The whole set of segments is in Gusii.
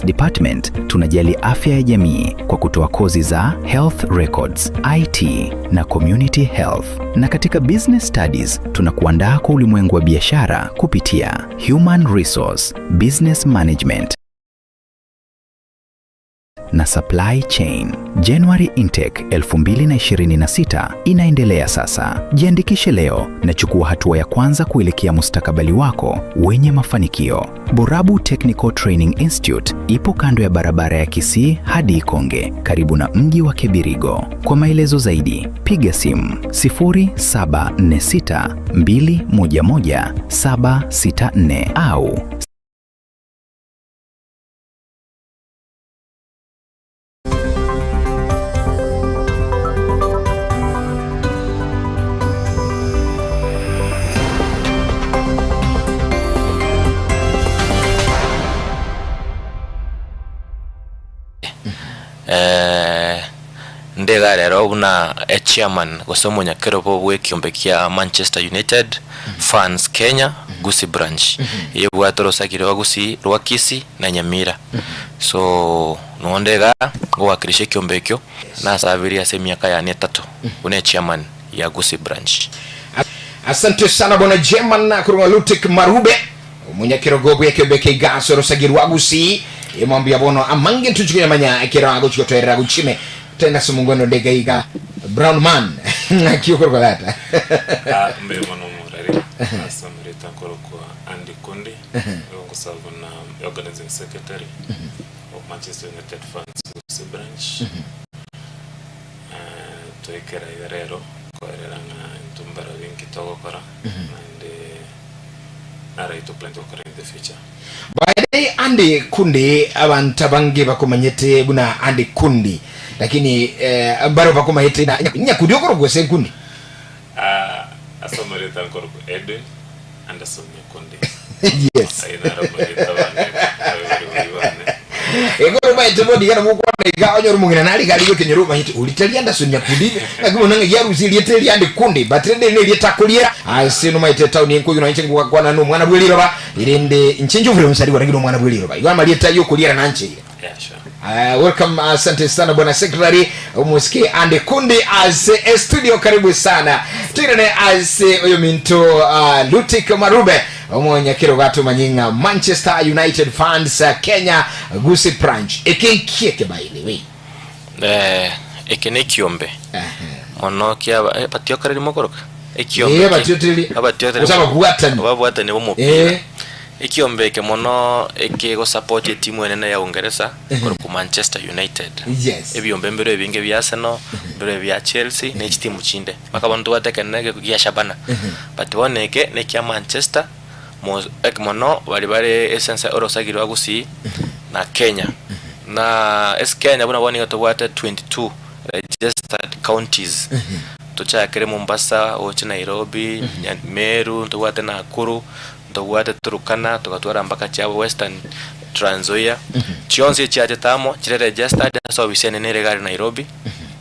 Science Department tunajali afya ya jamii kwa kutoa kozi za Health Records, IT na Community Health. Na katika Business Studies tunakuandaa kwa ulimwengu wa biashara kupitia Human Resource, Business Management na Supply Chain. January Intake 2026 inaendelea sasa. Jiandikishe leo na chukua hatua ya kwanza kuelekea mustakabali wako wenye mafanikio. Borabu Technical Training Institute ipo kando ya barabara ya Kisii hadi Ikonge, karibu na mji wa Kebirigo. Kwa maelezo zaidi, piga simu 0746 211 764 au Eh, Ndiga rero buna echairman gose omonyakerobo bw'ekiombe kia Manchester United Fans Kenya Gusii Branch eye ebwate orosaki rwa Gusii rwa Kisii na Nyamira. So nonde iga ngowakilisha ekiombe ekio nasabirie ase emiaka yane etato buna echairman ya Gusii Branch. Asante sana bwana German korwa Lutik Marube omonyakerogo bw'ekiombe eke iga ase orosagi rwa Gusii Emo mbuya bono amange ntochi koyamanya ekero agochi gotoerera gochime togende ase omongwana onde iga iga Brown man ng'aki okorokwa tata. Ah, mbuya mono omorari ase omoreta nkorokwa Andy Kundi nigo ngosaba buna organizing secretary of Manchester United Fans Gusii branch. Eh, toikera iga rero koerera ng'a intwe mbarabwo inki togokora naende naro ayio toplanete gokora in the future. By the way Andy Kundi abanto abange bakomanyete buna Andy Kundi lakini eh, mbaro bakomanyete na Nyakundi okorokwa gose Nkundi? Ah, ase amarieta nkorokwa Edwin Anderson Nyakundi. Yes. Ayio naro amarieta bane abaibori baria bane. Ekero omaete bono iga nabo okwana iga onyore omong'ina nare iga arigwe ekenyoro omanyete ori tari Anderson Nyakundi ng'aki bono ng'ai arusie erieta eri Andy Kundi but rende eri nerieta akoriera ase nomaete etown enkoyo nonye inche ngokwana nomwana bweriroba Erinde inche njovure onsari gwanaki nomwana bw'eriroba. Igo amarieta y'okoriera nancheire. Yeah, sure. Uh, welcome asante sana bwana secretary omosike ande kundi ase estudio karibu sana tuirane ase oyo minto uh, lutik marube omonyakero gatumanye ng'a manchester united fans uh, kenya gusii branch eke nkieke by the way Eh, eke nekiombe mono kia eh, batiokereri mokoroka ekiombe Eh, eke- abatiotereri. abatiotereri Gose ababwatani. ababwatani bomopira Eh. ekiombe eke mono ekegosupport etimu enene ya Uingereza korokwa Manchester United Yes. ebiombe mbiro ebinge bia Arsenal mbiro ebia Chelsea ne chitimu chinde mpaka bono ntobwate ekenene ege gia Shabana but bono eke nekia Manchester mo ek mono baria bare esense orosagi rwa Gusii na Kenya na ase Kenya buna bono nigo tobwate 22 registered counties tochakere Mombasa oche Nairobi nya Meru ntobwate Nakuru ntobwate Turkana togatwara mpaka chia Western Trans Nzoia chionsi echiachete amo chire registered ase ofisi enene ere iga aria Nairobi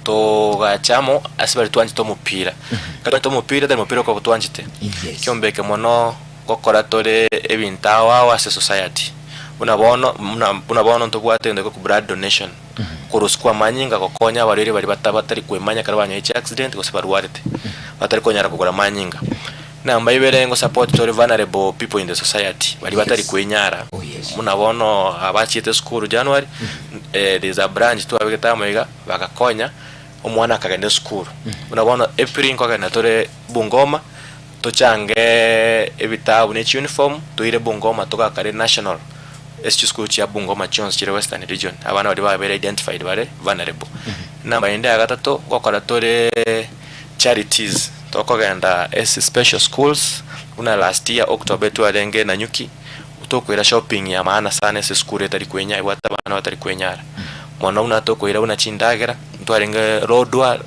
togacha amo ase baria twanchete omopira ekero twanchete omopira tari mopira okoba twanchete Yes. ekiombe eke mono ngokora tore ebinto ao ao ase society buna bono buna buna bono ntobwate egento gekorokwa blood donation Koroswa amanyinga gokonya abarwaire baria bata batari kwemanya ekero banyoire chiaccident gose barwarete, batari konyara kogora amanyinga. Namba ibere ngosupport tore vulnerable people in the society, baria batari Yes. kwenyara, Oh, yes. buna bono abachiete esukuru January, eh, there is a branch twabegete amo iga, bagakonya, omwana akagenda esukuru. Buna bono April nkogenda tore Bungoma, tochange ebitabu ne chiuniform, toire Bungoma togakare national. Ase chisukuru chia Bungoma chionsi chire Western Region, abana baria babeire identified bare vulnerable. Namba ende ya gatato, ngokora tore charities, tokogenda ase special schools, buna last year October etwarenge Nanyuki, tokoira shopping ya maana sana ase esukuru etari kwenya ebwate abana batari kwenyara. Mono buna tokoira buna chindagera, ntwarenge Lodwar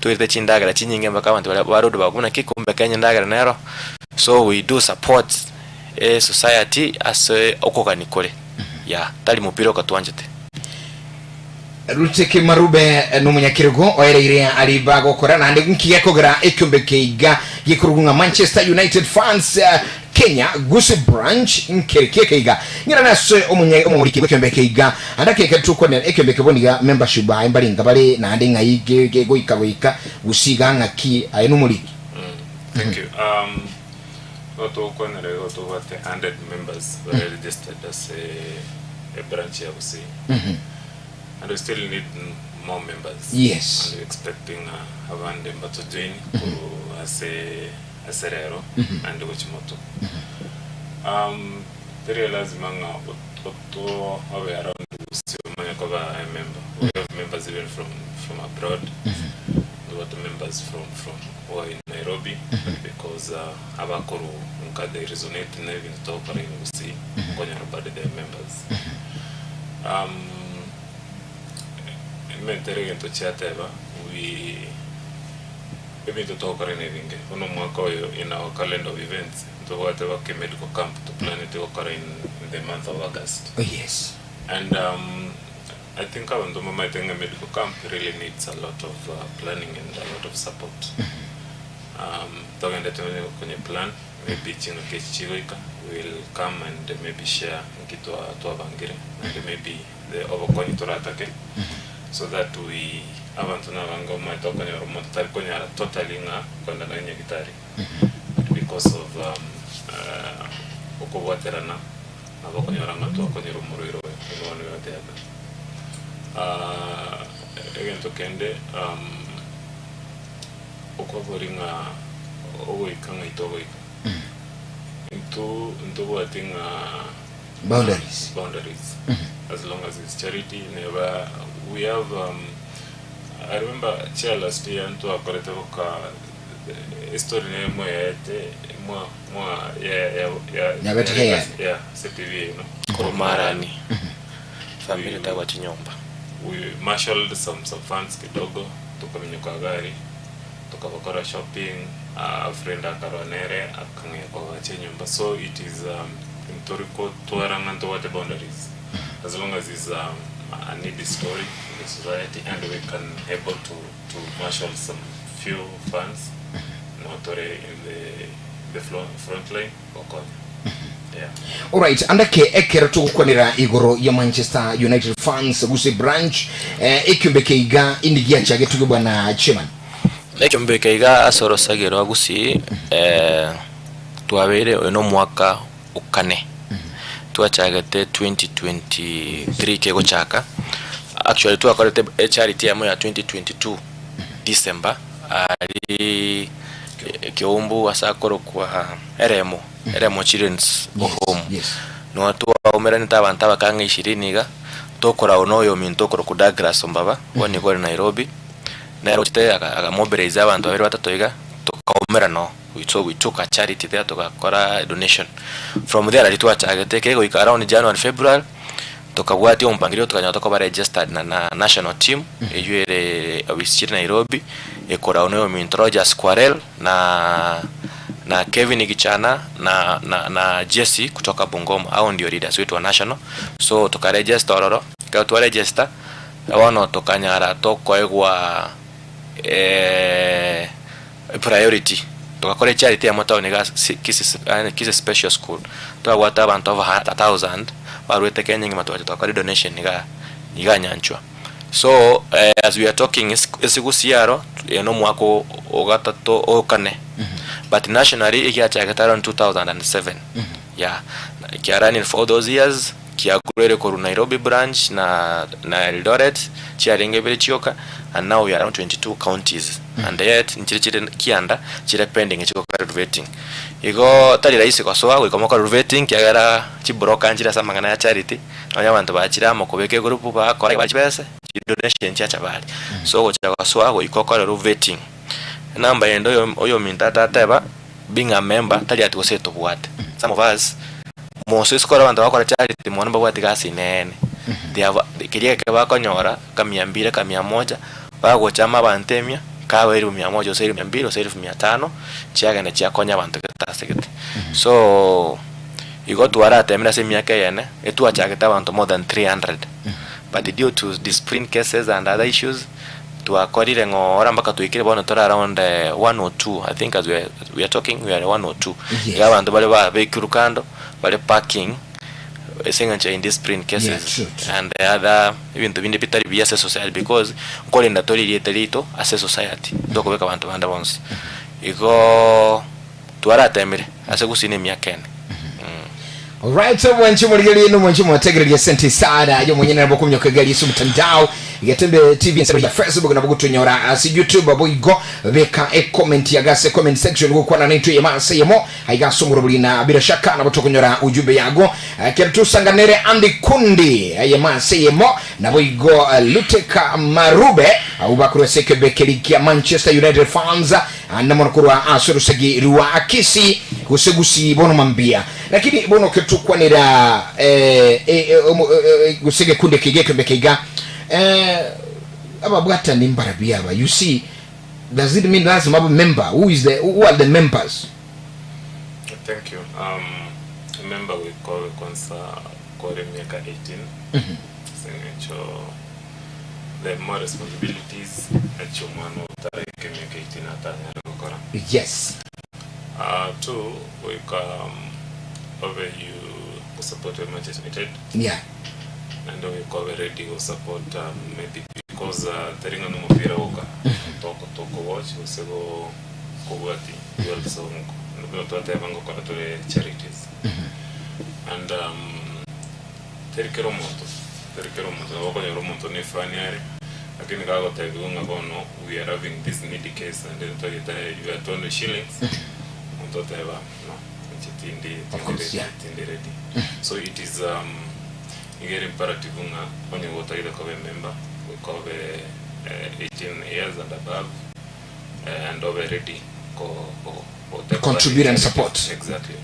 toirete chindagera chinyinge mpaka abanto baria ba Lodwar bakobuna ki kumbe Kenya endagera nero, so we do support. Esociety ase okogania kore, yeah, tari mopira oka twanchete. Ruteke Marube nomonyakerogo oereire aria bagokora naende nki gekogera ekiombe keiga gekorokwa ng'a Manchester United fans. Kenya Gusii Branch nkere kieke iga ng'irane ase omonye omoriki bw'ekeombe eke iga ande ake tokwanera ekeombe eke bono iga membership baye mbarenga bare naende ng'ai ge gegoika goika Gusii iga ng'aki aye nomoriki. Thank you. Um, igo togokwanera igo tobwate 100 members bare registered ase ebranch ya Gusii. And we still need more members. Yes. And we expecting abande mbatojoin korwa ase ase rero naende gochia moto. Um, teri lazima ng'a ot- oto obe around Gusii omanye koba a member. We have members even from from abroad. Ntobwate members from from who are in Nairobi but because uh, abakoru nka they resonate na ebinto togokora in Gusii okonyora bado they are members. Um, ementere egento chiateba we ebinto togokora nebinge bono omwaka oyo in our calendar of events ntobwate baka medical camp toplanete gokora in, in the month of August. Oh yes. And um, I think abanto mbamaete ng'a medical camp really needs a lot of uh, planning and a lot of support. Um, togendete onye konye plan maybe ching'aki echi chigoika we will come and maybe share nki twa twabangire and maybe the obokonyi toratake so that we abanto nabange omanyete okonyora omonto tari konyara totally ng'a kwenda naye nyagitari but because of um, uh, okobwaterana nabo okonyora ng'a twakonyera omorwaire oyo in one way or the other. Uh, egento kende um, okwabori ng'a ogoika ng'aito ogoika intwe ntobwati ng'a Boundaries. boundaries as long as it's charity never we have um, I remember chair last year ntwakorete boka history ne mwe mwa mwa ya ya ya Nyabete Heyan. yeah CTV you know Kurumarani family tagwa chinyomba we marshaled some some funds kidogo tukamenyuka gari tukabakora shopping uh, friend akarwa nere akang'ea kwagacha enyomba so it is um, ntoriko twarang'a ntobwate boundaries as long as it's um, a needy story in the society and we can able to, to marshal some few funds notore in the, the front line gokonya yeah. Alright, andake ekero togokwanera igoro ya Manchester United fans guse branch eh, ekiombe keiga indi giachage tuge bwana chairman. Ekiombe keiga ase orosage rwa Gusii eh, twabeire oyo na omwaka okane twachagete 2023 kegochaka actually twakorete echarity yamo ya 2022 December ari Kiumbu ase akorokwa Eremo Eremo Children's Home no twaumeranete abanto abakang'a ishirini iga tokorau na oyo ominto okorokwa Douglas Ombaba bono nigo ore Nairobi nere ochete akamobilize abanto babere batato iga tokaumera no so we took a charity there togakora donation from there nari twachagete kegoika around January February tokabwatia omopangilio tokanyora tokoba registered na na national team eywo ere ofisi chire Nairobi ekorau na oyominto Rogers Kwarel na na Kevin Gichana na na na Jesse kutoka Bungoma hao ndio leaders wetu wa national so tukaregister ororo ekero twaregister bono tokanyara tokoegwa eh, priority togakora echarity amo town iga Kisii Kisii special school twabwate abanto over 1000 barwete Kenya engima twacha twakora donation iga iga nyanchwa so eh, as we are talking esigusi aro eno omwaka ogatato okane but nationally egiachagete around 2007 yeah kia running for all those years kiakurere korwa Nairobi branch na na Eldoret chiarenge ibere chioka and now we are around 22 counties and yet nchire chire kianda chire pending chigokora vetting igo tari rahisi gosoa goika mokore vetting kiagera chibroka nchire ase amang'ana ya charity nonya abanto bachire amo kobeka egroup bakora bari chibese chidonation chiacha bari so gocha gosoa goika okorerwa vetting enamba ende oyo oyominto atateba being a member tari ati gose tobwate some of us moso ase kore abanto bagokora charity mono mbabwati gasi nene they have keria ekero bakonyora kamia mbiri kamia moja bagochama abanto emia kaba elfu mia moja gose elfu mia mbili gose elfu mia tano chiagenda chiakonya abanto gete ase gete so igo twaratemire ase emiaka eyene etwachagete abanto more than 300 but due to discipline cases and other issues. Twakorire ng'ora mpaka twaikire bono tore around 1:02, I think as we are, we are talking we are 1:02. Yes. Iga abanto bare babekirwe kando bare parking ase eng'encho ya indiscipline cases Yeah, true, true. and the other ebinto binde bitari buya ase society because nkorenda tore erieta riaito ase society ntokobeka abanto bande bonsi. Igoo twaratemire ase gusii na emiaka ene. Alright, omwanchi omorigereria na omwanchi omotegereria asante sana aye omonyene nabo okominyoka iga ase omotandao Getembe TV ensemo ya Facebook nabo gotonyora ase YouTube boigo beka ecomment yago ase comment section gokwana naintwe eyemo ase eyemo aiga ase omorobori na bila shaka nabo tokonyora ujumbe yago Ekero tosanganere ande kundi eyemo ase eyemo naboigo Luteka Marube abwo bakorwa ase ekebe keria kia Manchester United fans Naende mono korwa ase orosegi rwa Kisii gose Gusii bono mambia. Lakini bono ketokwanera gose egekundi eke gekombe keiga ababwatani mbarabwo aba you see does it mean lazima abe member who is the who are the members? Thank you. Um, member goika obe kwanza kore emiaka 18 ase eng'encho The more responsibilities achia omwana otaraika emiaka 18 atanyare gokora. Yes. Two, goika obe you go support Manchester United. Yeah. Naende goika obe ready go support maybe because tari ng'a nomopira oka toko toko watch gose go kobwati we also buna twateba ngokora tore charities and Teri kera omonto, teri kera omonto, nabo okonyora omonto ne efani are, lakini kagotebiwa ng'a bono we are having this needy case naende ntagete you are 200 shillings, omonto oteba no, inche tindi Of tindi course, ready, yeah. tindi ready. So it is iga ere imperative ng'a onye gotagete koba emember, goika obe 18 years and above, and obe ready ko ko go take part in Contribute and charities. support. Exactly.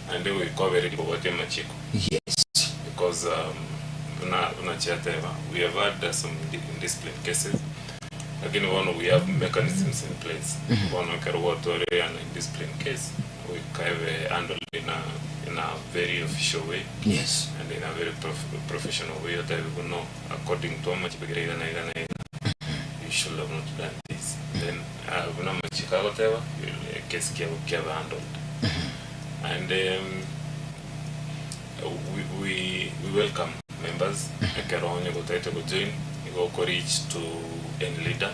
Naende goika obe ready kobwatia amachiko. Yes. Because buna buna chiateba we have had some indiscipline cases lakini bono we have mechanisms in place bono ekero gwatwarire an indiscipline case goika ebe handled in a in a very official way Yes. and in a very professional way otebiwe no according to amachiko iga iga na iga na iga you should have not done this then buna amachiko agoteba ekesi kiabo kiabe handled and We, we, we welcome members ekero onye gotagete go join igo oko reach to any leader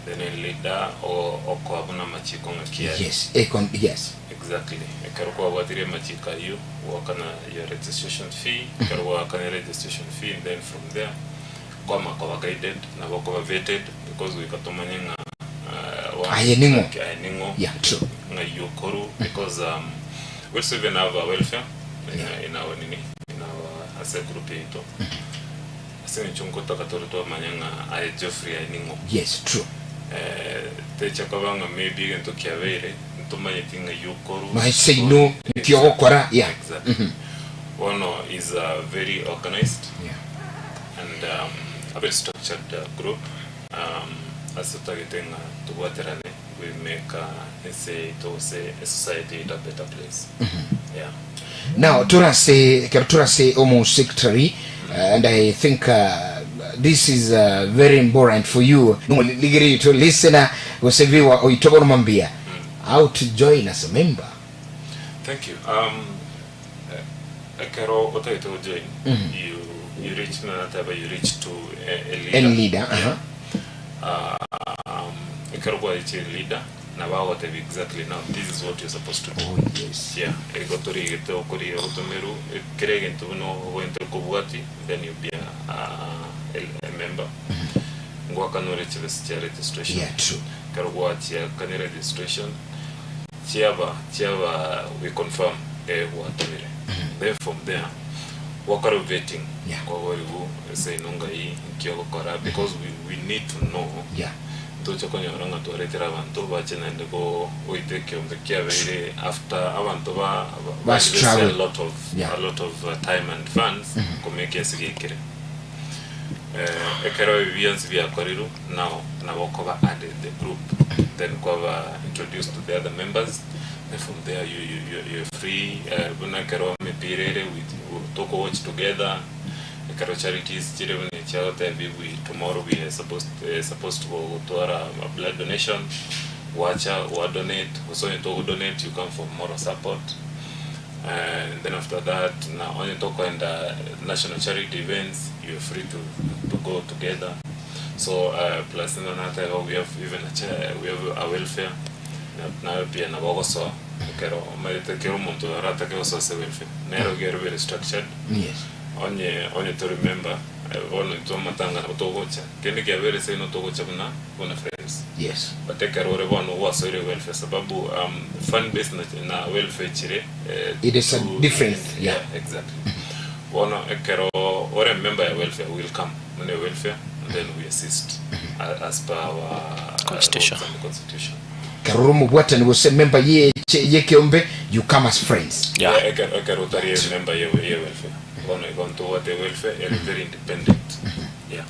then any leader o- okoa buna amachiko ng'aki are Yes. Econ yes. exactly ekero kwabwatirie amachiko ayio gwakana your registration fee ekero gwakana registration fee then from there kwama koba guided nabo koba vetted because goika tomanye ng'a one, Aye ning'o? aye ning'o Yeah, true. ng'ai okoru because We also even have a welfare in, yeah. in our nini in our ase group yaito ase eng'encho nkotaka tore twamanya ng'a aye Geoffrey aye ning'o Yes, true. eh, techa koba ng'a maybe egento kiabeire ntomanyeti ng'ai okoru Noe seino, nki ogokora, yeah. Exactly. Bono is a very organized Yeah. and a very structured group ase totagete ng'a tobwaterane we make ense yaito gose esociety yaito a better place. Yeah. Now torase ekero torase omo secretary and I think this is very important for you ligeri to listener gose viewer oito bono mambia how to join as a member. Thank you. Ekero otagete go join you you reach nateba you reach to a leader. A leader, Yeah. Ekero kwarichire leader nabo agotebia exactly now this is what you're supposed to do. Oh yes. Yeah, igo torigete okoria ogotomerwa kera egento buna ogento okobwati then you be a, a, a member. Ngoakana ore chibesa chia registration. Yeah, true. Ekero gwachiakanire registration chiaba chiaba we confirm eh gwatomire. Then from there gwakora vetting Yeah. kwaboriwu ase ino ngai nki ogokora because we, we need to know Yeah. Ntoche konyora ng'a twaretire abanto bache naende go goita ekeombe kiabeire after abanto ba Ba ba invest a struggle. lot of Yeah. a lot of time and funds komeka ase gekire. Eh, ekero ebi bionsi biakorirwe now nabo okoba added the group then kwaba introduced to the other members then from there you, you, you, you're free eh, buna ekero emepira ere we, toko watch together ekero charities chire buna. Echi agotebi we tomorrow we are supposed supposed to gotwara a blood donation, gwacha gwa donate, gose onye togo donate you come for moral support. And then after that na onye tokoenda national charity events you are free to to go together. So plus nigo nateba we have even a cha we have a welfare na naye pia nabo ogosoa ekero omanyete kera omonto aratake gosoa ase welfare nero iga ere very structured. Yes. Onye onye tori member bono intwe amatanga nabo togocha kende kiabeire seino togocha buna buna friends. Yes. But ekero ore bono gwasoire welfare sababu fan base na na welfare chire It is a two different, yeah. yeah exactly. Bono ekero ore member ya welfare will come buna welfare and then we assist as per our Constitution. rules and constitution. Ekero ore omobwatani gose member ye yekeombe you come as friends. Yeah. Yeah, ekero ekero otari member ye ye welfare bono igo ntobwate welfare ere very independent yeah.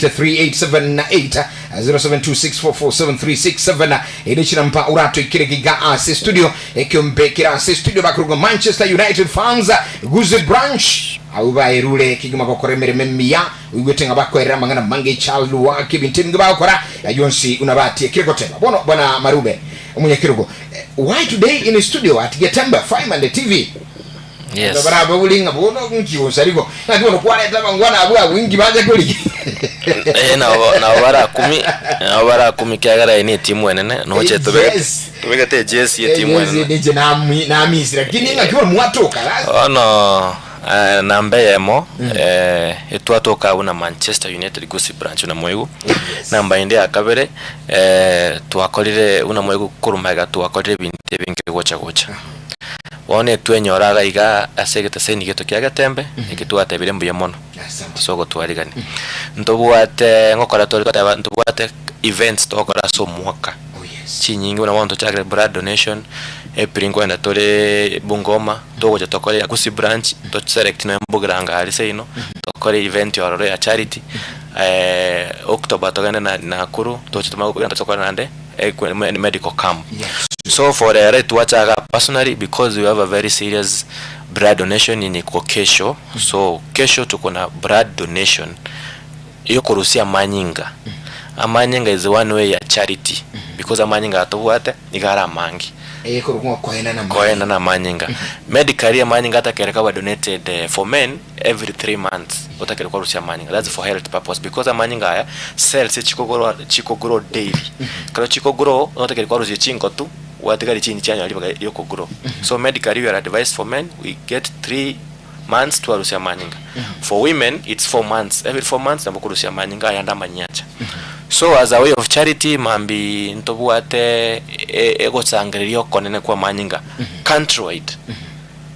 4158387 0726447367 ere chirampa urato ikire giga ase studio ekiombe kira ase studio bakuruga Manchester United fans Guze branch abo baerure kigima gokora emeremo emiya oigwete ng'a bakoerera amang'ana amange echalwa kebinto ebinge bagokora ayio onsi unabatie kire goteba bono bwana Marube omonyakerogo eh, why today in studio at Getembe Fireman TV Yes. Barabe buri ng'a bono nki gosarigwa naki bono kwareta abangwana abwo abwo inki bacha korigia Eh, nabo nabo barakumi nabo barakumi kiagera eye ne etimu enene noche tobegete Yes. tobegete ejesi ye etimu Ejesi enene ninche nami- namisi lakini ng'aki bono mwatoka lasi bono eh, namba eyemo eh, etwatoka abwo na Manchester United Gusii branch buna moigu Yes. namba ende ya kabere eh, twakorire buna moigu korwa magega twakorire ebinto ebinge gocha gocha Bono etwenyora iga iga ase egeteseni gieto kia Getembe, eke twatebire mbuya mono Asante. ase ogotwarigania. Ntobwate ngokora tore twateba ntobwate events togokora ase omwaka Oh yes. chinyinge buna bono tochakire blood donation, April nkoenda tore Bungoma, togocha tokore Gusii branch, to select nonya Bogirango aria seino, tokore event ororo ya charity, October togende na Nakuru, toche tomanye kogenda tokore naende medical camp. Yes. So for rero twachaga personally because we have a very serious blood donation yenye iko kesho so kesho tuko na blood donation yokorusia amanyinga amanyinga is one way ya charity because amanyinga atobwate iga are amange Ekorokwa koenana amanyinga. koenana amanyinga medically amanyinga atakere kaba donated eh, for men every 3 months otakere kwarusia amanyinga that's for health purpose because amanyinga aya cells chikogorwa chikogrow daily Ekero chikogrow notakeri kwarusia chingotu gwatigari chini chianyora ribaga riokogrow. So medically we are advised for men we get 3 months twarusia amanyinga. For women it's 4 months every 4 months nabo korusia amanyinga ayande amanyacha. So as a way of charity mambi ntobwate egosangereria okonene kwa amanyinga countrywide.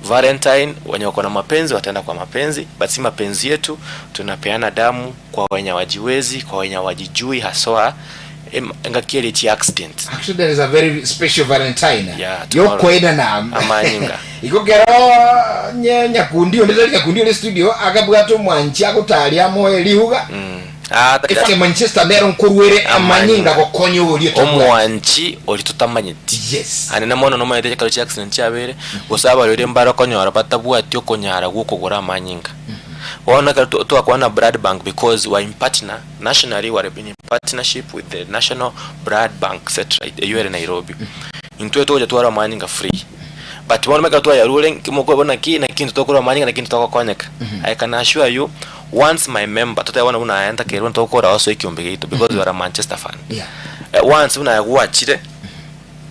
Valentine wenye wako na mapenzi wataenda kwa mapenzi but si mapenzi yetu tunapeana damu kwa wenye hawajiwezi kwa wenye hawajijui haswa engaki eri chi accident. Actually there is a very special Valentine Yeah, tomorrow. yokoenana Amanyinga. igo kero nye nyakundi onde tari nyakundi ore studio akabwata omwanchi agotaria amoe riuga Mm. Ah, ta- Efake Manchester nero nkoruere Amanyinga. amanyinga gokonya oria otabwati. Omwanchi oria totamanyeti. Yes. Ande mono nomanyete ekero chia accident chiabeire, gose abarwaire mbare okonyora batabwati okonyara gwokogora amanyinga. Bono ekero twa- twakwana blood bank because we are in partner nationally we are in partnership with the national blood bank etc eywo ere Nairobi. Intwe togocha twarwa amanyinga free. But bono ekero twayarure nki mokobona naki naki intwe tokorwa amanyinga naki intwe togokonyeka. I can assure you once my member totebe bono buna aye ntakeirwe ntogokora osoe ekiombe giaito because you are a Manchester fan. Yeah. Once buna aye gwachire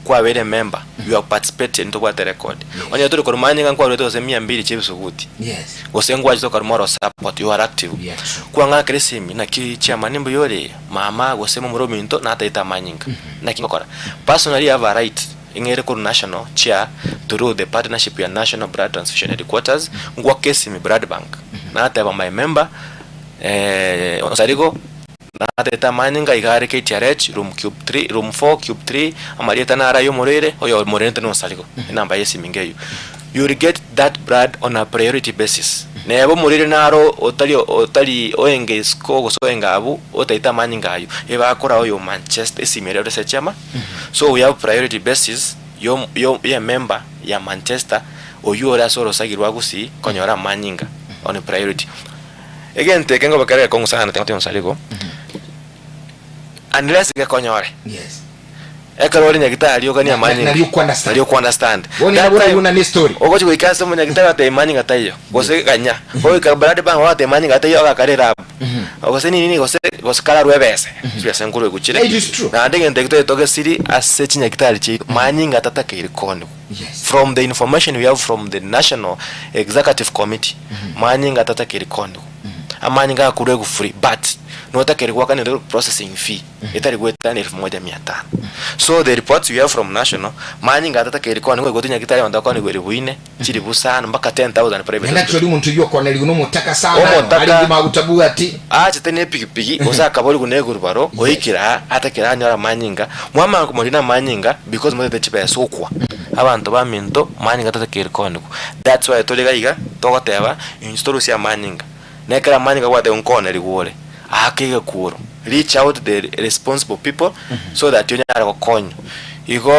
kwabeire emember you have participated ntobwate record. Onye tori korwa manyinga nkwarwete gose mia mbili chia ebisuguti Yes. gose ngwachete okarwa moral support you are active. Yes. Kwang'akera esimi naki chairman mbuya ore mama gose momura ominto nataete amanyinga naki ngokora. Personally I have a right ing'ere korwa national chair through the partnership ya national blood transfusion headquarters ngwake esimi blood bank nateba my member. Onsarigo natete amanyinga iga are KTRH room cube 3 room 4 cube 3 amarieta naro aywo omorwaire oyo omorente na Onsarigo enamba ya esimi ngeywo. You will get that blood on a priority basis. Neba omorwaire naro otari otari oenge isiko gose oenge abwo otaete amanyinga aywo ebakora oyo Manchester esimi ere ore chiama so we have priority basis yo yo ye member ya Manchester oywo ore ase orosagi rwa Gusii konyora amanyinga on priority. Egento eke nkoba kere gekong'u sana timothy onsarigo unless gekonyore. Yes. Ekero ore nyagitari oganie Na- na- amanyinga nari oku-understand. nari oku-understand. Bono That nabo time, orabuna ne story. ogochi goika ase omonyagitari ogoteba manyinga taiyo gose ganya goika blood bank ogoteba manyinga taiyo ogakare elab gose nini nini gose gose kararwe ebese chibesa nkorwa egochire It is true. naende egento ekio tari togesiri ase chinyagitari chiaito manyinga tatakeire koonigwa Yes. from the information we have from the national executive committee manyinga tatakeire koonigwa amanyinga agakorwa egufuri but notakeire goakana processing fee etari goetania elfu moja mia tano. So the reports we have from national, manyinga atatakeire koni goigwa tinyagitari abanto bakonigwa elibu ine, chilibu isano mpaka 10,000 private Naende hospital. actually omonto oyio okonerigwe nomotaka sana Omotaka- arenge maguta bwati. Achete ne epigipigi gose akaborigwa ne egurubaro oikire aa atakere anyore amanyinga mwamanya komorina amanyinga because motete chibesa okwa abanto baminto manyinga tatakeire konigwa that's why tore iga iga togoteba inche torusie amanyinga Na ekero amanyinga gwateba nkonerigwe ore, aake egekuro, reach out the responsible people so that onyare gokonywa. Igo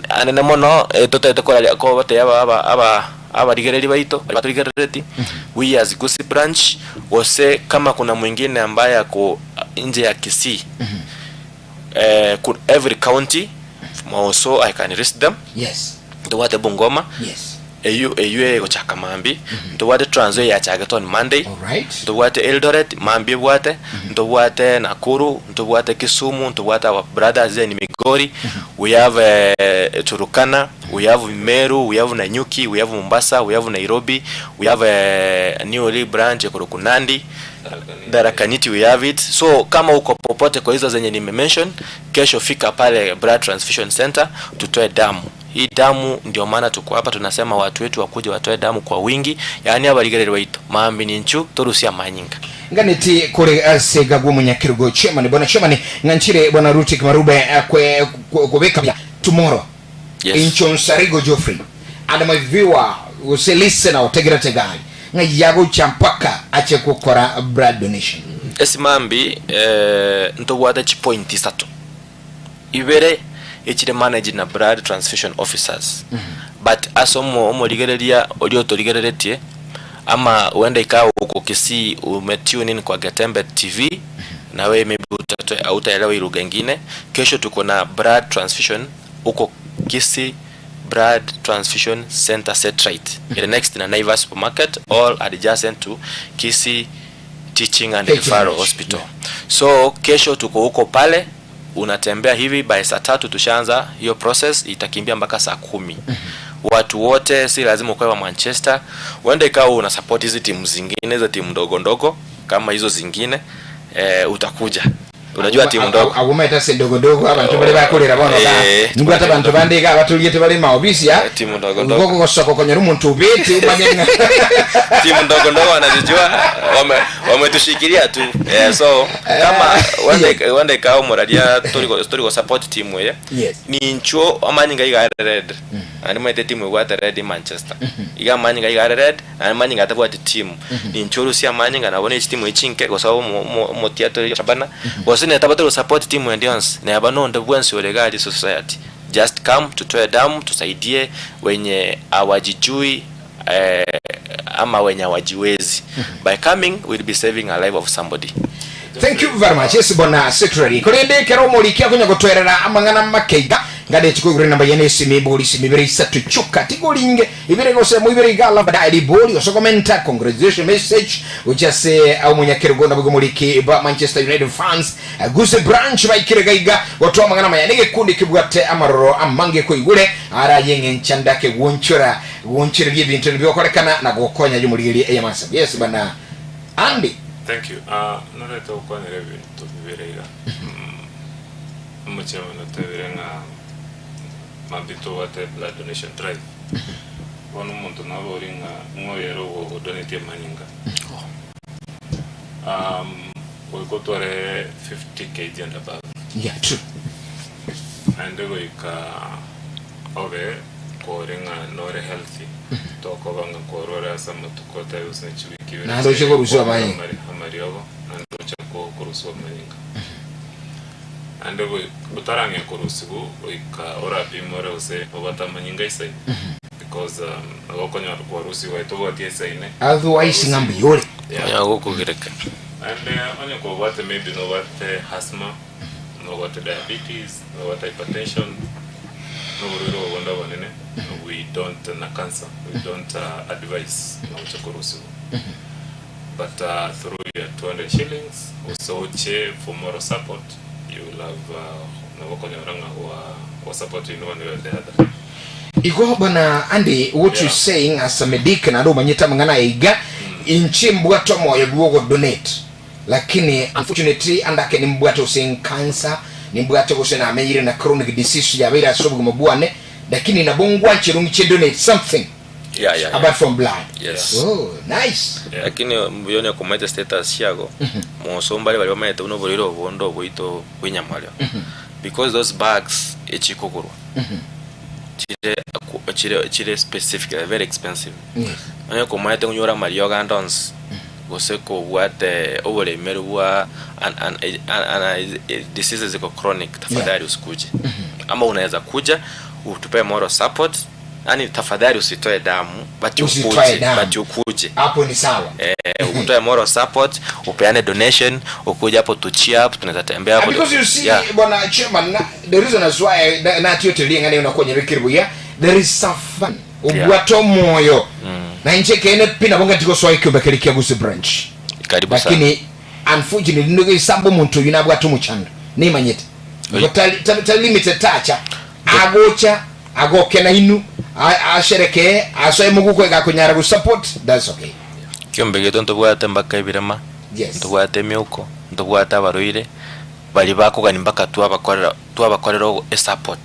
anene mono totagete koraria kobatebia aba aba aba abarigereria baito baria batorigerereti, we as Gusii branch gose kama kuna mwingine ambaye ako nje ya Kisii, every county also I can list them. Yes. Ntobwate Bungoma, Yes. eyio eyio egochaka mambia, ntobwate Trans Nzoia yachagete on Monday, Alright. ntobwate Eldoret mambia ebwate, ntobwate Nakuru, ntobwate Kisumu, ntobwate our brothers in Migori, we have Turkana, we have Meru, we have Nanyuki, we have Mombasa, we have Nairobi, we have newly branch ekorokwa Nandi, Tharaka Nithi we have it. So kama uko popote kwa hizo zenye nime mention, kesho fika pale Blood Transfusion Center tutoe damu. Hii damu ndio maana tuko hapa tunasema watu wetu wakuje watoe damu kwa wingi, yaani abarigereri baito mambi ninchu torusie amanyinga. Nganeti kore ase gagwo omonyakerogo chairman bwana chairman ng'anchire bwana Rutik Marube eh, kwe kwe- kobeka buya tomorrow Yes. Incho Nsarigo Geoffrey and my viewer gose listener otegerete gari ng'a yagocha mpaka ache gokora blood donation. Esimambi eh, ntobwate chipoint isato. Ibere echire managed na blood transfusion officers but ase omo omorigereria oria otorigereretie ama huenda ikawa uko Kisii ume tune in kwa Getembe TV na wewe maybe utatwe hautaelewa hii lugha ingine. Kesho tuko na blood transfusion huko Kisii Blood Transfusion Center Satellite ere next na Naivas Supermarket all adjacent to Kisii Teaching and Referral KTRH, Hospital. So kesho tuko huko pale, unatembea hivi by saa tatu tushaanza hiyo process, itakimbia mpaka saa kumi. Watu wote si lazima ukawe wa Manchester, uende ikawa una support hizi timu zingine za timu ndogo ndogo kama hizo zingine eh, utakuja unajua timu ndogo agumete ase ndogodogo abanto bare bakorera bono ga Eh, nimbwate abanto bande iga abaturiete bare maobisi Eh, timu ndogo ndogo. gogosoka okonyora omonto obete omanye ng'a timu ndogo ndogo wanazijua wame wametushikilia tu yeah, so kama wende wende ikawa muraria turi turi support timu ye Yes. ninchuo amanyinga iga are red naende maete timu egwate red Manchester iga amanyinga iga are red naende amanyinga atabwati timu ninchuo rusia amanyinga nabo ne chitimu echinke gose omotia tore Shabana gose netaba tore support timu ende yonsi neba nonde bwensi ore iga aria society just come tutoe damu tusaidie wenye hawajijui eh, ama wenye hawajiwezi by coming we'll be saving a life of somebody. Thank you very much. Yes, bona secretary. Korende ekero omoriki akonya gotoerera amang'ana make iga, ngane chikoigure enamba yane esimi ibori isimi ibere isato chioka tigoringe ibere gose mo ibere iga alafu baadaye ribori gose komenta congratulation message gochia ase omonyakerogo nabo igo omoriki ba Manchester United fans Gusii branch baikire iga iga gotoa amang'ana amaya negekundi kebwate amaroro amange koigure ara yeng'encha ndake gwonchora gwonchoreria ebinto nibigokorekana na gokonya yomorigeria eyamasa. Yes bana Andy. Thank you. Ah, norete gokwanera ebinto bibere iga. Omochie one otebire ng'a mambia tobwate blood donation drive. Bono omonto nabo ori ng'a ng'a oyo ere ogodonatia amanyinga. Um, goika otware 50 kg and above. Yeah, true. Naende goika obe kore ng'a nore healthy, tokoba ng'a kwarware ase amatuko otari gose ne chiwiki ibere Naende oche korusiwa amanyinga. Amariogo, naende oche korusiwa amanyinga. Naende goika otarang'ea korusiwa goika orapime ore gose obwate amanyinga aisaine because nabo okonyora kwarusiwa aye tobwati aisaine. Otherwise ng'a mbuya ore. Yeah. Onye gokogereka. Naende onye kobwate maybe nobwate asthma, nobwate diabetes, nobwate hypertension, na oborwaire obo bonde obonene, we don't na cancer, we don't advise ng'a oche korusiwa. But through your 200 shillings, gose oche for moral support, you will have nabo okonyora ng'a gwa gwa support in one way or the other. Igo bana Andy what you Yeah. saying as a medic naende omanyete amang'ana aya iga, inche mbwate omoyo bwa ogodonate lakini unfortunately ande ake nimbwate gose cancer, nimbwate gose namenyire na chronic disease yabeire ase obogima bwane, lakini nabo ngwancherwa ng'iche donate something Yeah, yeah, yeah. apart from blood. Yes. Oh, nice. Yeah. Lakini mbuya onye komaete status chiago, moso mbare baria bamaete buna oborwaire obonde oboito bw'enyamareo. Because those bags echikogorwa chire chire chire specific they're very expensive. Yes. Onye komaete konyora amariogo ande onsi, gose kobwate oboremeru bwa an an an an diseases ziko chronic tafadhali usikuje. Ama unaweza kuja utupe moral support, yani tafadhali usitoe damu but Usitoe ukuje, damu. but ukuje. Hapo ni sawa. Eh, utoe moral support, upeane donation, ukuje hapo tu cheer up, tunaweza tembea hapo. Because you see Yeah. bwana chairman na, the reason as why na- natioterie ng'ana unakonya bikiri buya there is some fun obwate omoyo na inche kene pi nabo ngati gosoa ekiombe keri kia Gusii branch Karibu sana. lakini unfortunately nigo isamba omonto oyu nabwate omochando nimanyete Oi. Igo tari tari- tari limited tacha agocha agoke na inu asherekee asoe moguko egakonyara gusupport that's okay. Kiombe gieto ntobwate mpaka ebirema, Yes. ntobwate emeuko, ntobwate abarwaire, baria bakogania mpaka twabakorera twabakorera ogo esupport.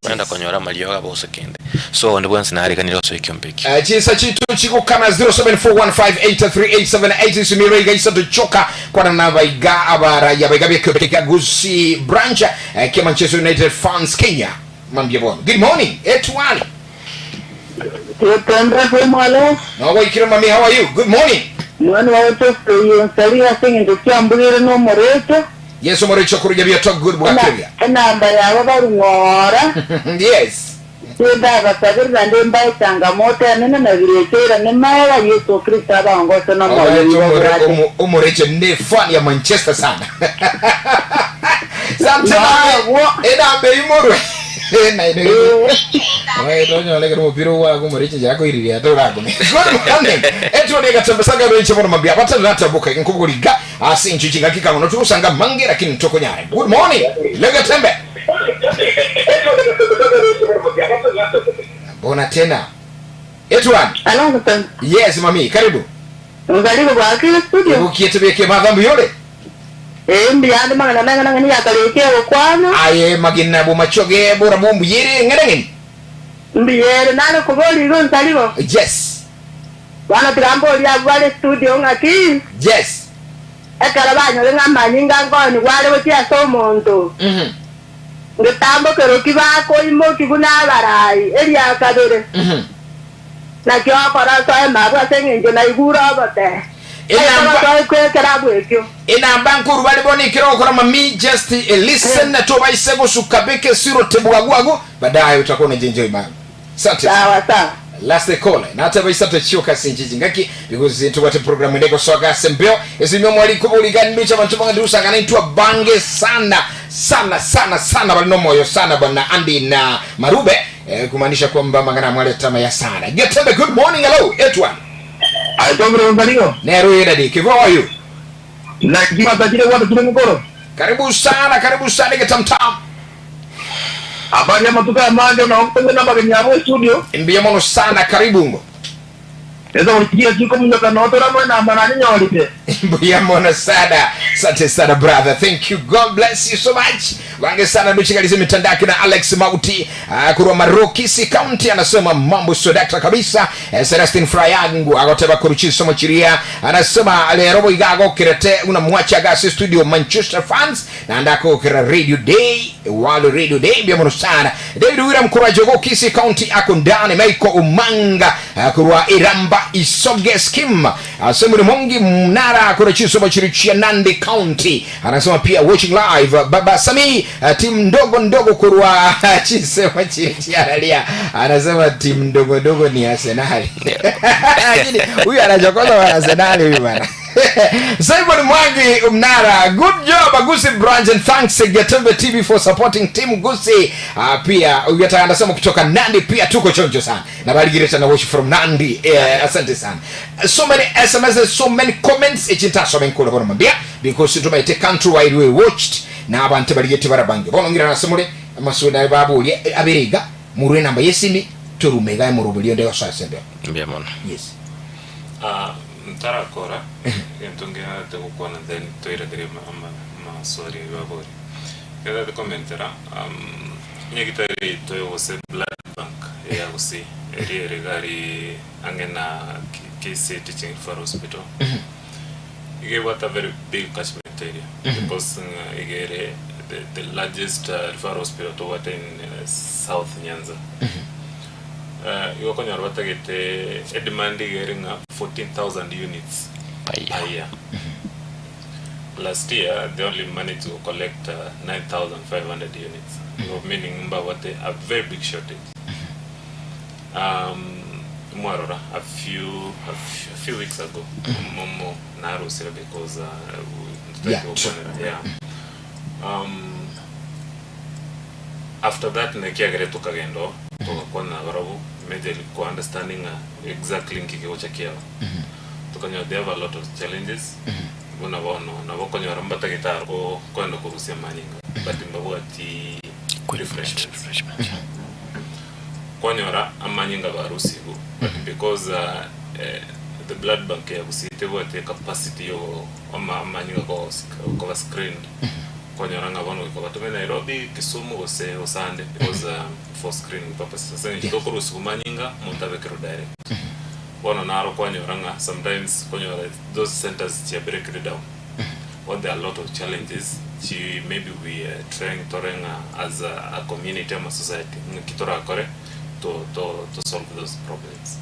Baenda konyora amariogo abo gose kende. So onde bwensi nareganire gosoa ekiombe ekio. Eh, chinsa chitu chigokana 0741583878 isimiro iga isato choka kwana na baiga abaraya baiga bya kia Gusii branch eh, kia Manchester United fans Kenya mambia bono good morning etwani Tutembea kwa mwalo, na waikira mami how are you good morning mwana wa Yesu nsalia singendo kyambugire no mureto. Yesu moricho kuruja bya talk good bwa Kenya Enamba yabo barung'ora yes ndabasabirira ndi mbae changamoto yanene nabirekera nimaera Yesu Kristo abangose no moyo wabwate. Omorecho ni fan ya Manchester sana Santana Wo. enambe imorwe na ine wetonyolekera omupira owako omoreche jakoiriria ate oragome good morning etwone gatembesaga benche bono mambia batanatambuka nkuburiga ase inchu chingakika ngono tukusanga mange lakini tokonyare good morning legatembe mbona tena etwan Alo yes mami karibu ngariko kwa kile studio. ukietebeke madhambi yole Eh mbiyandi mangana nangana ngani yakalekea gukwana. aye magina bumachoge bora bumbuyire ng'ereng'eni Mbiyere nalo kuboli go nsaligo. yes Bana tirambo lya bwale studio ngaki. yes Ekero banyore ng'amanyinga ngoni gware gochia ase omonto. mhm Ngetambokero ki bakoimoki buna abarai eria kabere mhm nakio okora soe mabwo ase eng'encho naigure obote Enamba- soekwekera bwekio enamba nkuru bali bonikira okora mami just eh, listen to baise gusuka beke siro tebwagwagu baadaye utakuwa unajienjoy mama asante sawa sawa last call nate baisate chioka sinjiji ngaki because tubate program ndeko soka sembeo esimyo mwali kubuligani cha bantu banga usangana intwa bange sana sana sana sana bali no moyo sana bwana Andy na Marube eh, kumaanisha kwamba mangana mwale tama ya sana Getembe good morning hello Etwan Atomre Mbario, Nero yedadi kivo how are you na kima tajire watu tule mkoro. karibu sana karibu sana getamtam Habari ya matuka ya manje na onkonde na bageni yabo studio. mbia mono sana karibu ngo Eza kulikia chiko munyoka na otora mwe na mbanani nyorite. mbuya mono sana Asante sana brother, thank you, God bless you so much. Bange sana nduchikalize mitandao na Alex Mauti kurwa Maroki County anasema mambo sio dakta kabisa. Celestin Frayangu agoteba kuruchiso mochiria anasema lero boigago kirete unamwacha gasi studio Manchester fans na ndako kira Radio Day walo Radio Day bia muno sana. David William kurwa Jogo Kisii County ako ndani Michael Umanga kurwa Iramba Isoge Skim Asemuri Mongi Mnara kurwa Chisomo Chirichia Nandi County anasema pia watching live Baba Sami timu ndogo ndogo kurwa Chisomo Chirichia analia anasema timu ndogo ndogo ni Arsenal. Lakini huyu anachokoza wa Arsenal huyu bana. Simon Mwangi Mnara, good job Gusii branch and thanks Getembe TV for supporting team Gusii. Pia huyu hata anasema kutoka Nandi pia tuko chonjo sana. Na baligireta na watch from Nandi. Asante sana. So many SMSs, so many comments echinta so many kono mambia because tumaite country wide we watched na abantu baligete barabange. Bono ngira nasemule masuna babu aberiga murwe namba yesimi turumega murubulio ndeo sasa ndio. Mbia mono. Yes. Ntarakora gento ngiate gukwana then twirageria maswali babori ketha komentera nyagitari toyogose blood bank ya gusi eri erigari ange na KC Teaching Referral Hospital igebwata very big catchment area because igere the largest referral hospital tobwate in South Nyanza. Igokonyora batagete edemand igere ng'a 14,000 units Per year. per year. Last year they only managed to collect 9,500 units. So meaning mbawate a very big shortage. Mwarora a few weeks ago momo narusire because we Yeah, open true. it, yeah. After that nekiagere tukagendo tugakwana barabu majorly ku understanding exactly nkikigocha kiao. Tukanywa they have a lot of challenges. Buna bono nabo konyora mbatagitaro ko kwenda kurusia manyinga but mbabwati refreshments. Refreshments. Kwanyora amanyinga barusigu but because the blood bank ya Gusii bwate capacity yo ama amanyinga ko ko screened kwanyora ngabona ko batume Nairobi Kisumu gose Osande because for screening purposes sasa ni tokurusigu manyinga muntabekero direct bono naro kwanyora nga sometimes kwanyora those centers chia break it down. Well, there are a lot of challenges. Chi maybe we are trying to renga as a community ama society ngitora kore to solve those problems.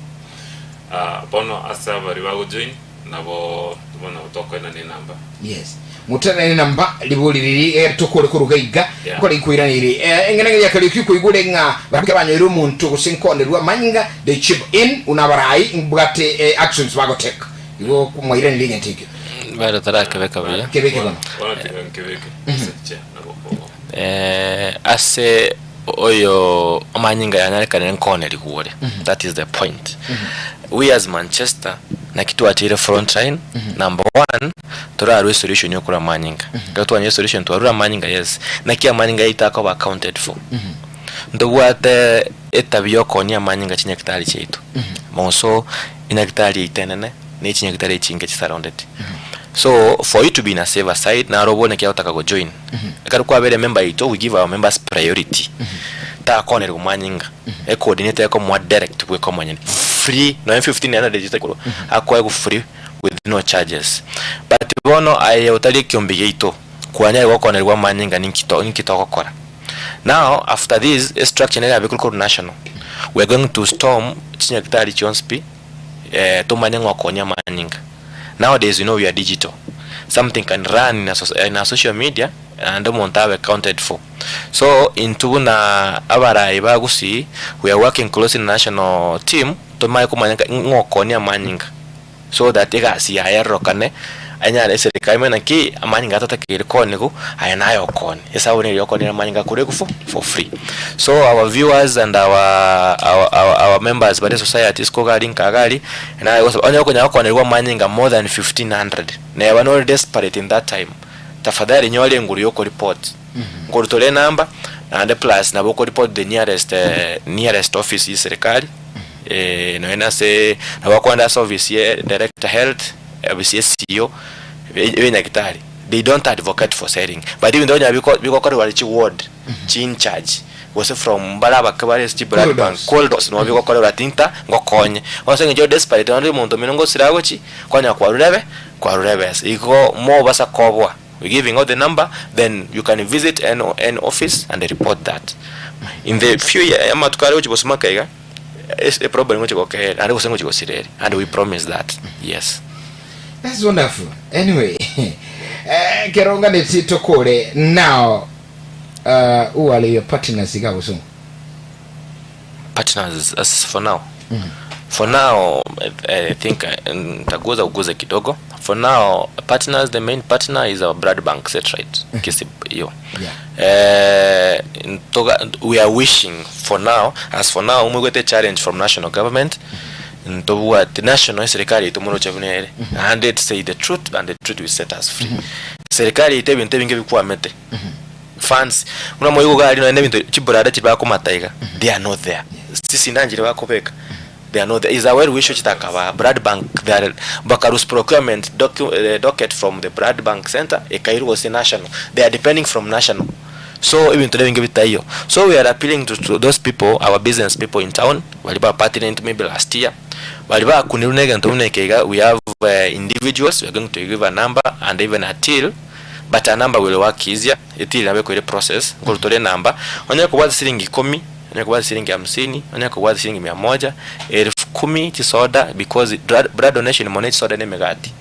Bono asa bari bago join nabo bono tokwena ni namba. Yes. Mutana ni namba libuli lili tukure kurugaiga Yeah. kore ikuiranire engenenge yakali kikuigure nga barabike banyoire omuntu gusinkonerwa manyinga they chip in unabarai mbwate actions bagoteka igo kumwairanire ngentike Bado tarakebeka buya. Kebeke bono. Bono tiga nkebeke. Secha nabo. Ase oyo amanyinga yanyarekane nkoneri kuore. That is the point. We as Manchester na kitu atire front line number 1 turarwe solution yokura manyinga. Gatwanye solution twarura manyinga yes. Na kia manyinga itako ba accounted for. Ndobwate etabio konia manyinga chinyakitari chetu. Monso inakitari itenene ni chinyakitari chinge chisurrounded. So for you to be in a safer side na robone kia utaka go join. Ekaru kwa bere member ito we give our members priority. Ta kone rumanyinga. E coordinator yako mwa direct kwe kwa mwenye. Free no M15 yana digital kuro. Akwa free with no charges. But bono aye utali kiombi ito. Kwanya kwa kone rwa manyinga ninkito ninkito kokora. Now after this structure nera bikuru national. We are going to storm chinyakitari chonspi tumanye ngwakonya manyinga. Nowadays you know we are digital. Something can run in a social media and omuntu abe accounted for. So intubu na abarayi bagusi we are working closely in national team tumaye kumanya ngwakonya manyinga so that igasi yayerokane anyare serikali mena ki amanyinga atatakiri konigu aya nayo koni esabuni ryokonera manyinga kuri kufu for free. So our viewers and our members by the society skogali nkagali na onye konya konerwa manyinga more than 1500 na yaba no desperate in that time tafadhali nyole nguru yoko report nguru tole number and plus nabo ko report the nearest office ya serikali no ena se nabo kwanda service ye director health office ye CEO benyakitari They don't advocate for selling but ebinto onye biko bigokorerwa are chi ward chi incharge gose from mbare abake bare ase chi blood bank Corridors. corridors nabo bigokorerwa ati nta ngokonye. Bono ase eng'encho ore desperate naende omonto omino ngosira agochi kwanyora kwarure ebe kwarure ebesa. Igo mobasa koboa we giving out the number then you can visit any any office and report that. In the few year amatuko are gochi gosumaka iga ase eproblem ngochi gokera naende gose ngochi gosira ere and we promise that yes. That's wonderful. Anyway, eh, kero nganeti tokore now uh, who are your partners iga gosongo? Partners as for now. For now I, I think nitaguza uguze kidogo. For now partners the main partner is our blood bank Setrite Kisib hiyo. Yeah. Eh, ntoga, we are wishing for now as for now omwegwete challenge from national government Ntobwati national eserikari yaito moroche buna ere, naende to say the truth and the truth will set us free. Serikari yaito ebinto ebinge bikwamete, funds, buna moigo iga aria nonye na ebinto chibrada chiri bakomata iga, they are not there. Chisindano chiria bakobeka, they are not there. Is a well wisher chitakabaa, blood bank they are bakarus procurement docu docket from the blood bank center ekairwa gose national, they are depending from national. So ebinto nebinge bitaiyo. So we are appealing to to those people, our business people in town, baria ba partner intwe maybe last year, baria bakunirwe na egento buna eke iga, we have individuals, we are going to give a number and even a till, but a number will work easier, etill nabo ekoira eprocess, nkorwa tore enamba, onye kobwata siringi ikomi, onye kobwata siringi hamsini, onye kobwata siringi mia moja, elfu kumi, chisoda, because blood donation mono echisoda na emegati.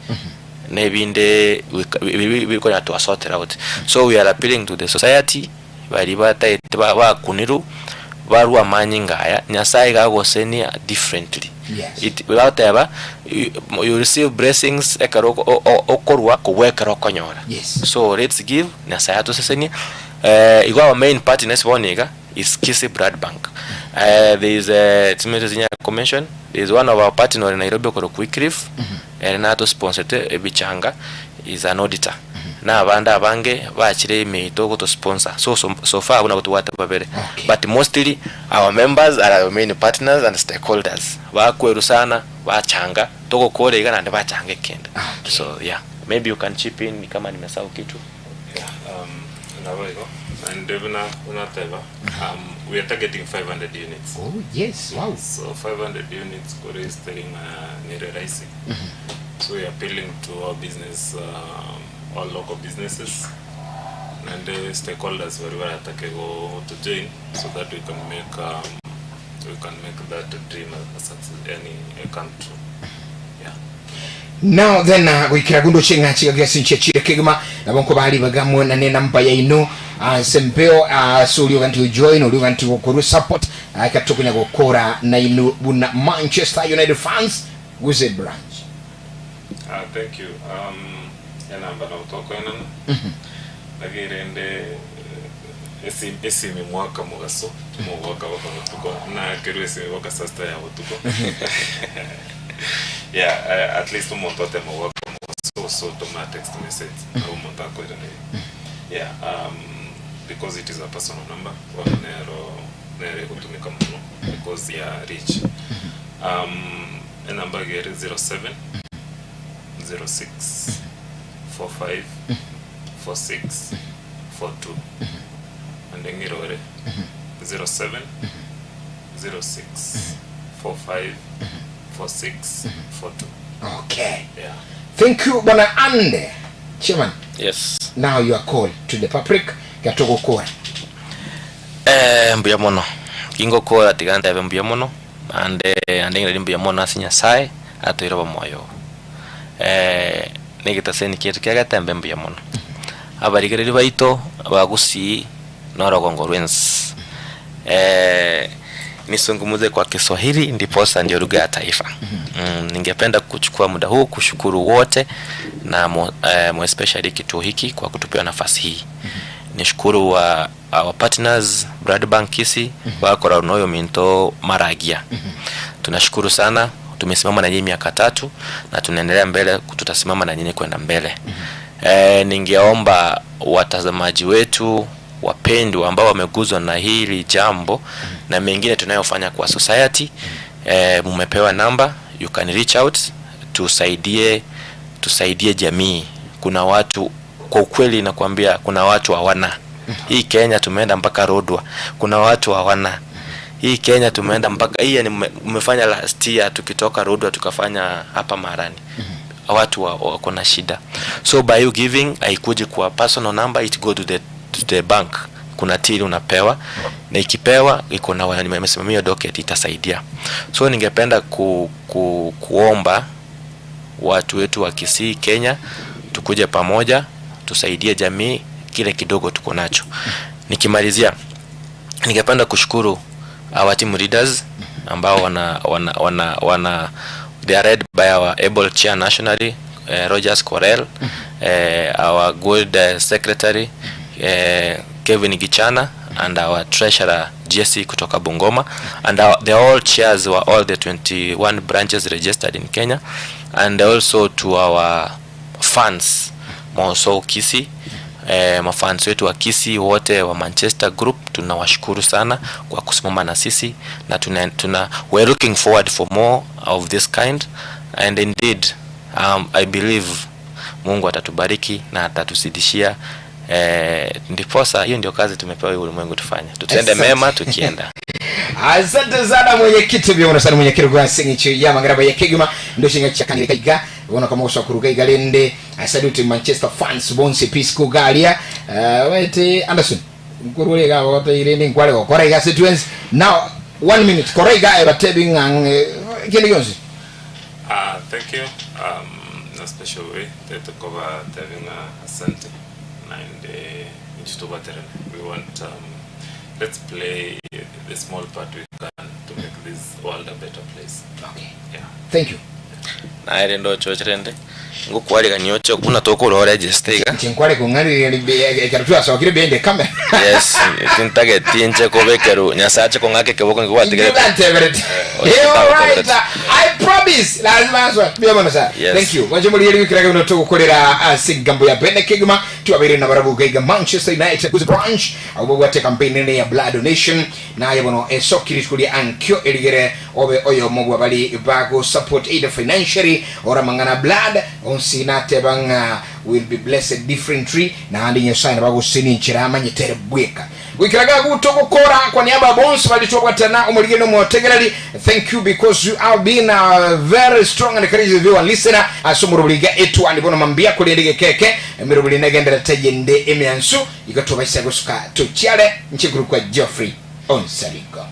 Na ebinde biria bikonyara to sort out. So we are appealing to the society baria bataete bakunirwe barwe amanyinga aya Nyasaye iga agosenia differently. Yes. It bagoteba you receive blessings ekero okorwa kobua ekero okonyora. Yes. So let's give Nyasaye atosesenie. Igo our main partners bono iga is Kisii Blood Bank. There is chimecho chinyare ko mention there is one of our partner ore Nairobi okorokwa Wycliffe. Ere natosiponsete ebichanga, is an auditor, na abande abange bachire ime yaito gotosponsor, so so far abwo nabo tobwate babere, Okay. but mostly our members are our main partners and stakeholders, bakwerwa sana bachanga, togokora iga naende bachanga ekende. Okay. So yeah, maybe you can chip in kama nimesahau kitu. Yeah, nabo igo naende buna buna nateba we are targeting 500 units. Oh yes, wow. So 500 units kore stering nere rahisi. So we are appealing to all business all local businesses naende stakeholders baria baratake go to join so that we can make we can make that dream a success yani a come true. Yeah. Now then goikera gundo ching'a chiga sinche chire kegima nabo nkoba ribaga mwenane namba yaino ase mpeo ase oria oganti gojoin oria oganti gokorwa support ekero tokonya gokora nainwe buna Manchester United fans gose branch. Ah, thank you. Um, enamba nabo tokoenana lakini rende eh, esi- esimi mwaka mogaso timogoaka boka botuko nakerwa esimi boka saa sita ya botuko yeah eh, at least omonto otema goaka mogaso so toma text message nabo omonto akoiraneria yeah um, because it is a personal number bono nero nere egotumeka mono because ya reach um, enamba iga ere 07 06 45 46 42 ande ng'irore 07 06 45 46 42 Okay. yeah. Thank you bwana Ande. Chairman, Yes. now your call to the public gatogokora. Eh, mbuya mono. Gingokora tiga ntebe mbuya mono, naende naende ng'irari mbuya mono ase Nyasaye atoeire obomoyo obo. Eh, na egetaseni kiaito kia Getembe mbuya mono. Abarigereria baito ba Gusii na orogongo rw'ense, eh, nisungumuze kwa Kiswahili ndiposa ndio lugha ya taifa. Ningependa kuchukua muda huu kushukuru wote na mo, mo especially kituo hiki kwa kutupea nafasi hii. Nishukuru wa our partners Blood Bank Kisii bakora noyo minto Maragia. Tunashukuru sana, tumesimama na nyinyi miaka tatu na tunaendelea mbele, tutasimama na nyinyi kwenda mbele. Ningeomba watazamaji wetu wapendwa ambao wameguzwa na hili jambo na mengine tunayofanya kwa society, mumepewa namba, you can reach out, tusaidie tusaidie jamii. Kuna watu kwa ukweli nakwambia kuna watu hawana. Hii Kenya tumeenda mpaka Lodwar, kuna watu hawana. Hii Kenya tumeenda mpaka hii ni mmefanya last year tukitoka Lodwar tukafanya hapa Marani. Watu wako na shida. So by you giving haikuji kwa personal number, it go to the bank. Kuna till unapewa na ikipewa iko na wamesimamia docket itasaidia. So ningependa kuomba watu wetu wa Kisii, Kenya, tukuje pamoja tusaidie jamii kile kidogo tuko nacho. Nikimalizia, ningependa kushukuru our team leaders ambao wana they are led by our able chair nationally, Rogers Corel, our good secretary, Kevin Gichana, and our treasurer Jesse kutoka Bungoma, and the all chairs were all the 21 branches registered in Kenya, and also to our fans Moso Kisii, mafans wetu wa Kisii wote wa Manchester Group, tunawashukuru sana kwa kusimama na sisi na tuna we're looking forward for more of this kind, and indeed I believe Mungu atatubariki na atatuzidishia. Ndiposa hiyo ndio kazi tumepewa hii ulimwengu tufanye, tutende Asante. Mema tukienda. Asante sana mwenyekiti, byona sana mwenyekiti gwa singicho ya mangaraba ya keguma ndoshinga chakanire kaiga bona kama uswa kuruga igalende. I salute Manchester fans bonse pisco galia. Wete Anderson nkurule ga wote irende nkwale gokora iga situations. Now one minute kora iga ebatebi ngang kile yonse. Thank you. In a special way, to cover having asante and we want let's play the small part we can to make this world a better place. Okay. Yeah. Thank you. Naere ndochocherende ngukwarigania ocho buna tokorora register iga. Chinkwale kung'anire ekero twasokire behind the camera. Yes, tintageti nche kubekeru nyasache kong'ake keboko ngikwatigere. All right. I promise. Lazima aswa. Bia sana. Yes. Thank you. Waje muri yeri kiraga no tugukorera sigambo ya Bene Kigma tuabire na barabuga iga Manchester United kuzi branch abo gwate campaign nene ya blood donation na yebono esokiri kuli ankyo erigere obe oyo mobwa bali bago support either financially or mangana blood onsi nate banga will be blessed differently na andi nyasaye bagusini nchirama nyetere bweka gwikiraga guto gukora kwa niaba ya bonse balitobwatana omuligeno mutegerali. Thank you because you have been a very strong and courageous viewer and listener asomuro buliga etu andi bono mambia kulindige keke emiro buli negendera tejende emyansu ikatubaisa gusuka tuchiale nchiguru kwa Geoffrey Onsaliko.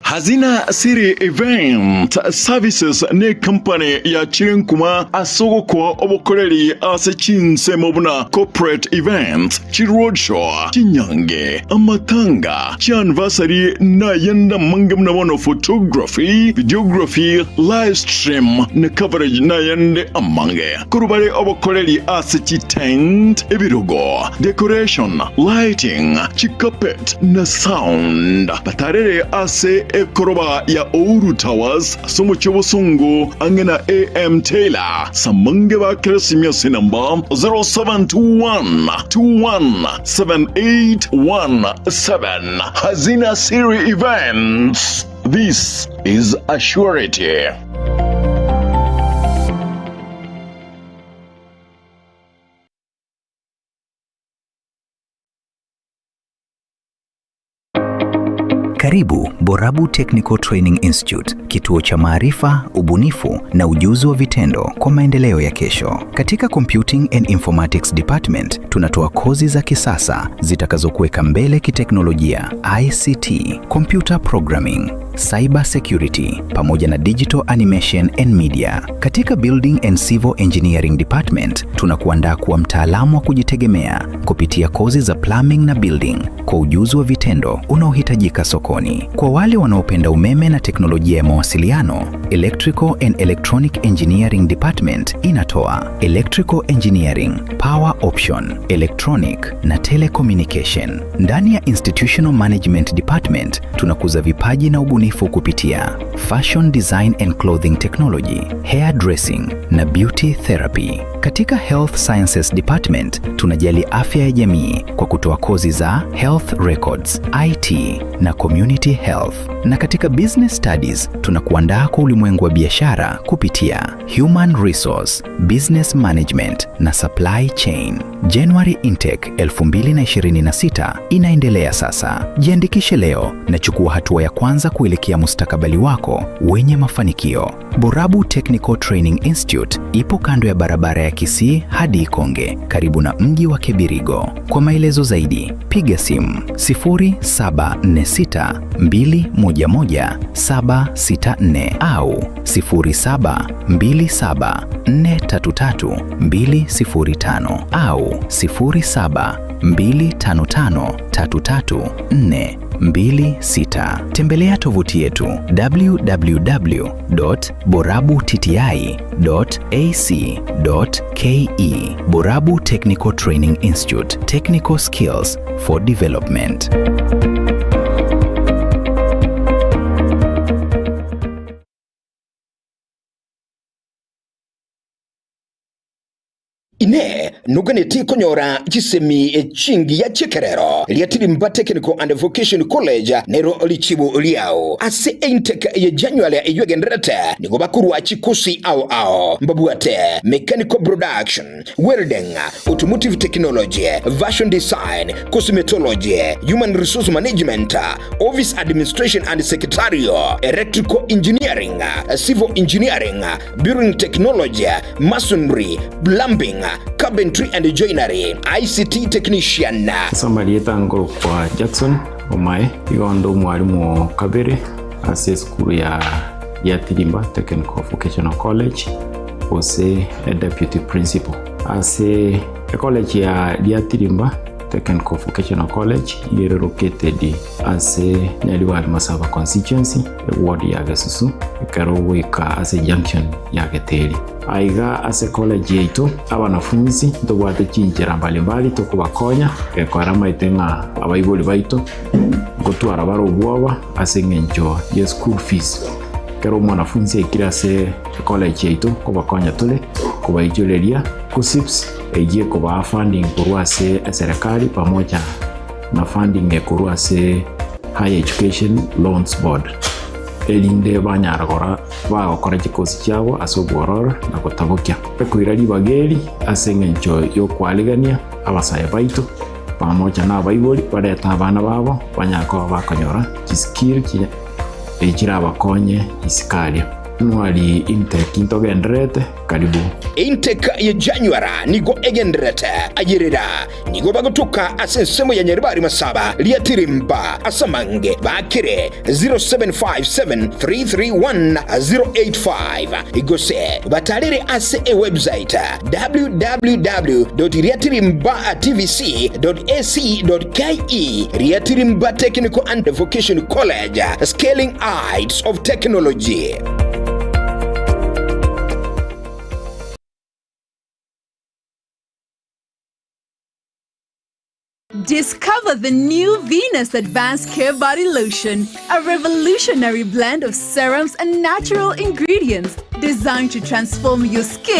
Hazina City Event Services ne company ya Chirenkuma asogoko obokoreri ase chinsemo buna corporate events, chiroadshow, chinyange, amatanga, chianniversary na yenda mange mnabono photography, videography, live stream na coverage na yende amange. Kurubare obokoreri ase chitent, ebirogo, decoration, lighting, chicarpet na sound. Batarere ase ekoroba ya Ouru Towers somo chobosongo angena AM Taylor samange ba Christmas namba 0721 217817. Hazina Siri Events. This is a surety. Karibu Borabu Technical Training Institute, kituo cha maarifa, ubunifu na ujuzi wa vitendo kwa maendeleo ya kesho. Katika Computing and Informatics Department tunatoa kozi za kisasa zitakazokuweka mbele kiteknolojia, ICT, computer programming, Cyber Security pamoja na Digital Animation and Media. Katika Building and Civil Engineering Department tunakuandaa kuwa mtaalamu wa kujitegemea kupitia kozi za plumbing na building kwa ujuzi wa vitendo unaohitajika sokoni. Kwa wale wanaopenda umeme na teknolojia ya mawasiliano, Electrical and Electronic Engineering Department inatoa Electrical Engineering, Power Option, Electronic na Telecommunication. Ndani ya Institutional Management Department tunakuza vipaji na ubunifu kupitia Fashion Design and Clothing Technology, Hair Dressing na Beauty Therapy. Katika Health Sciences Department tunajali afya ya jamii kwa kutoa kozi za Health Records, IT na Community Health. Na katika Business Studies tunakuandaa kwa ulimwengu wa biashara kupitia Human Resource, Business Management na Supply Chain. January Intake 2026 inaendelea sasa. Jiandikishe leo na chukua hatua ya kwanza kuelekea mustakabali wako wenye mafanikio. Borabu Technical Training Institute ipo kando ya barabara ya Kisii hadi Ikonge, karibu na mji wa Kebirigo. Kwa maelezo zaidi, piga simu 0746 211 764 au 0727 433 205 au 0725 533 426. Tembelea tovuti yetu www.borabutti.ac.ke. Borabu Technical Training Institute, Technical Skills for Development. Inee! Noganeti konyora chisemi chingiya chi'ekerero riatirimba Technical and Vocation College nero richibu riao ase intake ye January eyio egendererete nigo bakorwa chikosi ao ao mbabwate Mechanical Production, Welding, Automotive Technology, Fashion Design, Cosmetology, Human Resource Management, Office Administration and Secretarial, Electrical Engineering, Civil Engineering, Building Technology, Masonry, Plumbing, Carpentry and Joinery, ICT Technician. Ase amarieta nkorokwa Jackson Omae, igo onde omwalimu o kabere ase esukuru ya Giatirimba Technical Vocational College gose deputy principal. Ase ecollege ya Giatirimba Technical Vocational College iga ere located ase Nyaribari Masaba Constituency, eward ya Gesusu, ekero ogoika ase junction ya Geteri. Aiga ase college yaito, abanafunzi ntobwate chinchera mbalimbali tokobakonya gekora amaete ng'a abaibori baito ngotwara bare obwoba ase eng'encho ye school fees. Ekero omwanafunzi aikire ase ecollege yaito nkobakonya tore kobaichoreria KUCCPS eyio ekobaa funding korwa ase eserekari pamoja na funding ekorwa ase Higher Education Loans Board erinde banyara gora bagokora chikosi chiabo ase obwororo na gotabokia. Ekoira ribaga eri ase engencho y'okwarigania abasae baito pamoja na abaibori barete abana babo banyare koba bakonyora chiskill chirabakonye isiko aria. Nwari intake ntogendererete karibu. Intake ye January nigo egendererete ayerera nigo bagotoka ase ensemo ya Nyaribari Masaba Riatirimba ase amange bakire 0757331085 gose batarere ase ewebsite www.riatirimbatvc.ac.ke Riatirimba Technical and Vocation College, Scaling Heights of Technology. Discover the new Venus Advanced Care Body Lotion, a revolutionary blend of serums and natural ingredients designed to transform your skin.